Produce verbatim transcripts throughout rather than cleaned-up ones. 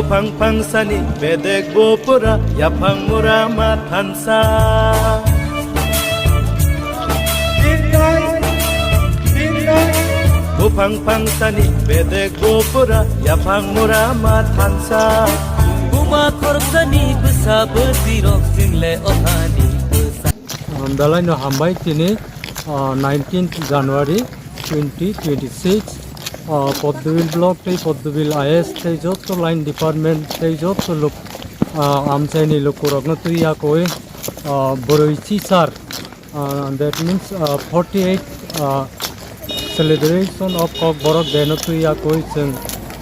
Buphang phangsani bedek bo pura yaphang mura ma thansa. Buphang phangsani bedek bo pura yaphang mura ma thansa. Buma khoroksa ni bwsa bwtwi rok chwng le o hani bwsa. Belai no hambai tini, ah, nineteenth January twenty twenty-six, ah, Poddobil block tei Poddobil I S tei joto line department tei joto lok, ah, amchaini lukurokno twi yakwi, ah, bwrwi chisar, ah, that means, ah, forty-eight, ah, celebration of Kokborok Day no twi yakwi chwng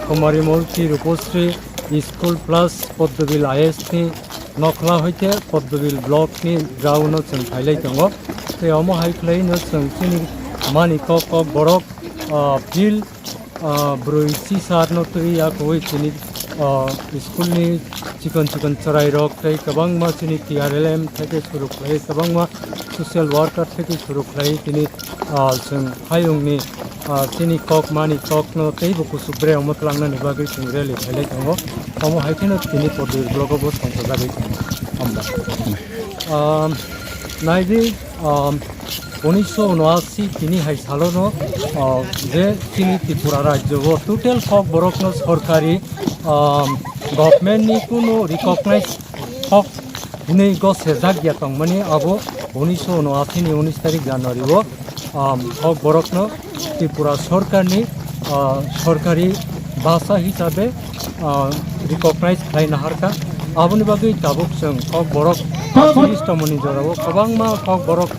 Kumari Multi Rupasri School plus Poddobil I S ni Nokhla hoite Poddobil block ni ground o chwng phailai tongo. Tei omo hai khlai no chwng chini mani kok, Kokborok, ah, field, ah, bwrwi chisar no twi yakwi chini, ah, school ni chikon chikon chwrai rok tei kwbangma chini T R L M theke suru khlai kwbangma social worker theke suru khlai tini, ah, chwng hayungni, ah, chini kok mani kokno teibo kuchuk bre omo twlangnani bagwi chwng rally khailai tongo. Omo hai kheno tini Poddobil block o bo songchajagwi tongo. Hambai. Um, naidi, um, unisho unoashi tini hai salono, uh, je chini Tripura rajyo o total Kokborokno sorkari, um, government ni kunu recognize kok hinwi go sejak ya tongmani abo unisho unoashi ni unis tarik January o, um, Kokborokno Tripura sorkarni, ah, sorkari bhasha hisabe, ah, recognize khlai naharkha. Aboni bagwi tabuk chwng Kokborok chini tomoni jorao kwbangma Kokborok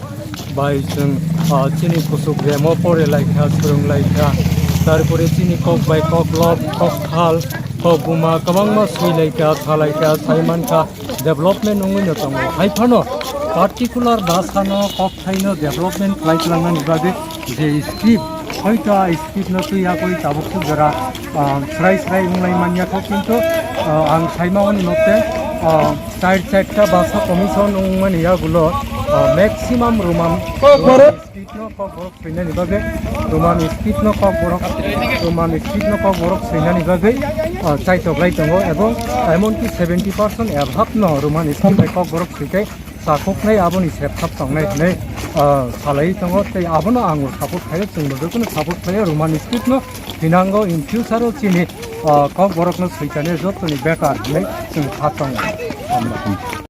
bai chwng, ah, chini kuchuk remo pore laikha, swrwng laikha. Tarpore chini kok bai kok lok, kok thal, kok buma kwbangma swi laikha, sa laikha, sai mankha. Development wngwi no tongo. Hai phano particular bhasha no kok thaino development khlai tlangnani bagwi je script, hoito a script no twi yakwi tabuk suk jora, ah, srai srai wnglai manya kho, kintu, ah, ang saima oni mote, ah, char charta bhasha commission wngmani yagulo, ah, maximum Roman script no kok borok swinani bagwi, Roman script no kok borok, Roman script no kok borok swinani bagwi, ah, chaitok lai tongo, ebong emonki seventy percent above no Roman script bai kok borok swikai chakhoknai, aboni septhap tongnai hinwi, ah, salai tongo, tei abono ang support khaio, chwngbo jotono support khaio Roman script no, hinango in future o chini, ah, kok borok no swikani jotoni better hinwi chwng kha tongo.